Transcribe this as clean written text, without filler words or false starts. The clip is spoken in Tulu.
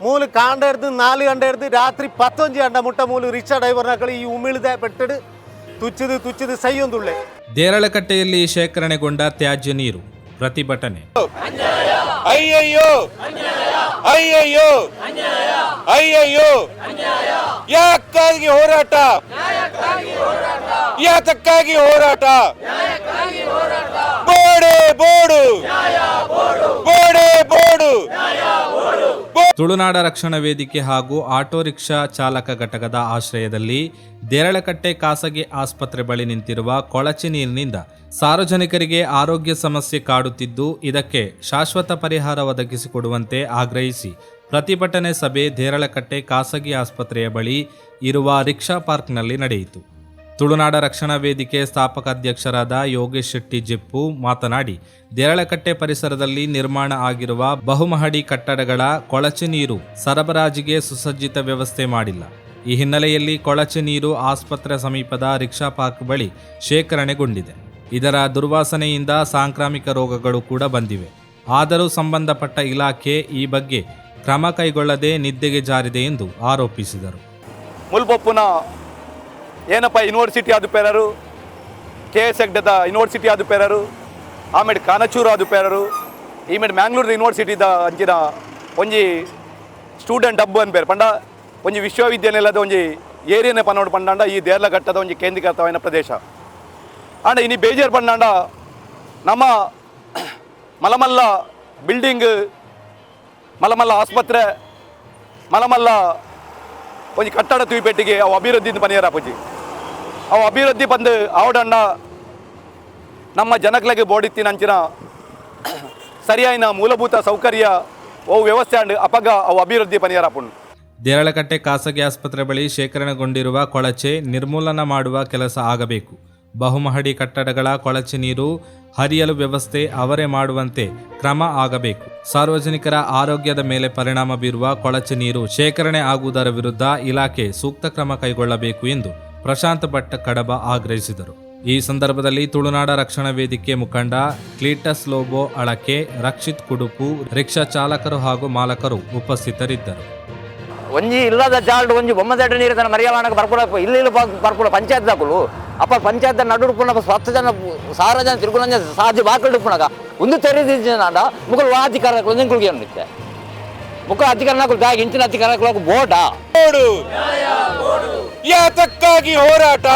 ಮೂಲು ಕಾಂಡ ಹಿಡ್ದು 4 ಗಂಟೆ ಹಿಡ್ದು ರಾತ್ರಿ 11 ಗಂಟೆ ಮುಟ್ಟ ಮೂಲು ರಿಕ್ಷಾ ಡ್ರೈವರ್ನಕಲು ಈ ಉಮಿಳ್ದೆ ಪೆಟ್ಟಡು ತುಚ್ಚಿದು ತುಚ್ಚಿದು ಸೈಯೊಂದುಳ್ಳೆ. ದೇರಳಕಟ್ಟೆಯಲ್ಲಿ ಶೇಖರಣೆಗೊಂಡ ತ್ಯಾಜ್ಯ ನೀರು ಪ್ರತಿಭಟನೆ. ಅಯ್ಯಯ್ಯೋ, ಅಯ್ಯಯ್ಯೋ, ಅಯ್ಯಯ್ಯೋ! ಯಾಕಾಗಿ ಹೋರಾಟ? ಯಾತಕ್ಕಾಗಿ ಹೋರಾಟ? ಬೋಡೆ ಬೋಡು, ಬೋಡೆ ಬೋಡು. ತುಳುನಾಡ ರಕ್ಷಣಾ ವೇದಿಕೆ ಹಾಗೂ ಆಟೋ ರಿಕ್ಷಾ ಚಾಲಕ ಘಟಕದ ಆಶ್ರಯದಲ್ಲಿ ದೇರಳಕಟ್ಟೆ ಖಾಸಗಿ ಆಸ್ಪತ್ರೆ ಬಳಿ ನಿಂತಿರುವ ಕೊಳಚೆ ನೀರಿನಿಂದ ಸಾರ್ವಜನಿಕರಿಗೆ ಆರೋಗ್ಯ ಸಮಸ್ಯೆ ಕಾಡುತ್ತಿದ್ದು, ಇದಕ್ಕೆ ಶಾಶ್ವತ ಪರಿಹಾರ ಒದಗಿಸಿಕೊಡುವಂತೆ ಆಗ್ರಹಿಸಿ ಪ್ರತಿಭಟನೆ ಸಭೆ ದೇರಳಕಟ್ಟೆ ಖಾಸಗಿ ಆಸ್ಪತ್ರೆಯ ಬಳಿ ಇರುವ ರಿಕ್ಷಾ ಪಾರ್ಕ್ನಲ್ಲಿ ನಡೆಯಿತು. ತುಳುನಾಡ ರಕ್ಷಣಾ ವೇದಿಕೆ ಸ್ಥಾಪಕ ಅಧ್ಯಕ್ಷರಾದ ಯೋಗೇಶ್ ಶೆಟ್ಟಿ ಜೆಪ್ಪು ಮಾತನಾಡಿ, ದೇರಳಕಟ್ಟೆ ಪರಿಸರದಲ್ಲಿ ನಿರ್ಮಾಣ ಆಗಿರುವ ಬಹುಮಹಡಿ ಕಟ್ಟಡಗಳ ಕೊಳಚೆ ನೀರು ಸರಬರಾಜಿಗೆ ಸುಸಜ್ಜಿತ ವ್ಯವಸ್ಥೆ ಮಾಡಿಲ್ಲ. ಈ ಹಿನ್ನೆಲೆಯಲ್ಲಿ ಕೊಳಚೆ ನೀರು ಆಸ್ಪತ್ರೆ ಸಮೀಪದ ರಿಕ್ಷಾ ಪಾರ್ಕ್ ಬಳಿ ಶೇಖರಣೆಗೊಂಡಿದೆ. ಇದರ ದುರ್ವಾಸನೆಯಿಂದ ಸಾಂಕ್ರಾಮಿಕ ರೋಗಗಳು ಕೂಡ ಬಂದಿವೆ. ಆದರೂ ಸಂಬಂಧಪಟ್ಟ ಇಲಾಖೆ ಈ ಬಗ್ಗೆ ಕ್ರಮ ಕೈಗೊಳ್ಳದೆ ನಿದ್ದೆಗೆ ಜಾರಿದೆ ಎಂದು ಆರೋಪಿಸಿದರು. ಮುಲ್ಪೊಪ್ಪುನ ಏನಪ್ಪ ಯೂನಿವರ್ಸಿಟಿ ಆದು ಪೇರರು, ಕೆ ಎಸ್ ಹೆಗ್ಡೆದ ಯೂನಿವರ್ಸಿಟಿ ಆದು ಪೇರರು, ಆಮೇಲೆ ಕಾನಚೂರು ಆದು ಪೇರರು, ಈಮೇಲೆ ಮ್ಯಾಂಗ್ಳೂರು ಯೂನಿವರ್ಸಿಟಿದ ಅಂಚಿನ ಒಂಜಿ ಸ್ಟೂಡೆಂಟ್ ಹಬ್ ಅನ್ಪೇರು ಪಂಡ ಒಂಜಿ ವಿಶ್ವವಿದ್ಯಾನಿಲಯದ ಒಂಜಿ ಏರಿಯಾನೆ ಪನ್ನೋಡು ಪಂಡಾಂಡ ಈ ದೇರ್ಲಘಟ್ಟದ ಒಂಜಿ ಕೇಂದ್ರೀಕೃತವಾದ ಪ್ರದೇಶ. ಆಂಡ ಇನಿ ಬೇಜಾರು ಪಂಡಾಂಡ ನಮ್ಮ ಮಲಮಲ್ಲ ಬಿಲ್ಡಿಂಗ್, ಮಲಮಲ್ಲ ಆಸ್ಪತ್ರೆ, ಮಲಮಲ್ಲ ಒಂಜಿ ಕಟ್ಟಡ ತೂಯಿಪೆಟ್ಟಿಗೆ ಅವು ಅಭಿವೃದ್ಧಿ ಪನಿಯರ ಪೂಜಿ. ಅವು ಅಭಿವೃದ್ಧಿ ಬಂದು ಆವಡಣ್ಣ ನಮ್ಮ ಜನಕ್ಲೆಗ್ ಬೋಡಿತ್ತಿನಂಚಿನ ಸರಿಯಾಯಿನ ಮೂಲಭೂತ ಸೌಕರ್ಯ ಅವು ವ್ಯವಸ್ಥೆ ಅಂಡ್ ಅಪಗ ಅವು ಅಭಿವೃದ್ಧಿ ಪನಿಯರ ಪುಂಡು. ದೇರಳಕಟ್ಟೆ ಖಾಸಗಿ ಆಸ್ಪತ್ರೆ ಬಳಿ ಶೇಖರಣೆಗೊಂಡಿರುವ ಕೊಳಚೆ ನಿರ್ಮೂಲನ ಮಾಡುವ ಕೆಲಸ ಆಗಬೇಕು. ಬಹುಮಹಡಿ ಕಟ್ಟಡಗಳ ಕೊಳಚೆ ನೀರು ಹರಿಯಲು ವ್ಯವಸ್ಥೆ ಅವರೇ ಮಾಡುವಂತೆ ಕ್ರಮ ಆಗಬೇಕು. ಸಾರ್ವಜನಿಕರ ಆರೋಗ್ಯದ ಮೇಲೆ ಪರಿಣಾಮ ಬೀರುವ ಕೊಳಚೆ ನೀರು ಶೇಖರಣೆ ಆಗುವುದರ ವಿರುದ್ಧ ಇಲಾಖೆ ಸೂಕ್ತ ಕ್ರಮ ಕೈಗೊಳ್ಳಬೇಕು ಎಂದು ಪ್ರಶಾಂತ್ ಭಟ್ ಕಡಬ ಆಗ್ರಹಿಸಿದರು. ಈ ಸಂದರ್ಭದಲ್ಲಿ ತುಳುನಾಡ ರಕ್ಷಣಾ ವೇದಿಕೆ ಮುಖಂಡ ಕ್ಲೀಟಸ್ ಲೋಬೋ ಅಳಕೆ, ರಕ್ಷಿತ್ ಕುಡುಪು, ರಿಕ್ಷಾ ಚಾಲಕರು ಹಾಗೂ ಮಾಲಕರು ಉಪಸ್ಥಿತರಿದ್ದರು. ಒಂಜಿ ಇಲ್ಲದ ಜಾಲ್ಡ್ ಒಂಜಿ ಬೊಮ್ಮದಡ್ಡ ನೀರು ತನ್ನ ಮರಿಯವಾಣಕ್ಕೆ ಬರ್ಪುಡ, ಇಲ್ಲಿ ಇಲ್ಲಿ ಬರ್ಪುಡ. ಪಂಚಾಯತ್ ದಾಕುಲು ಅಪ್ಪ ಪಂಚಾಯತ್ ನಡುಡು ಪುನಗ 10 ಜನ, 1000 ಜನ ತಿರುಗುನಂಜ ಸಾಧ್ಯ ಬಾಕಲು ಪುನಗ ಒಂದು ತೆರೆದಿದ್ದಾಂಡ ಮುಕುಲು ವಾ ಅಧಿಕಾರ ನಿಂಕುಲ್ಗೆ ನಿತ್ತೆ ಮುಖ ಅಧಿಕಾರ ನಾಕುಲು ದಾಗಿ ಇಂಚಿನ ಅಧಿಕಾರ ಬೋರ್ಡಾ. ಬೋಡು. ಯಾತಕ್ಕಾಗಿ ಹೋರಾಟ?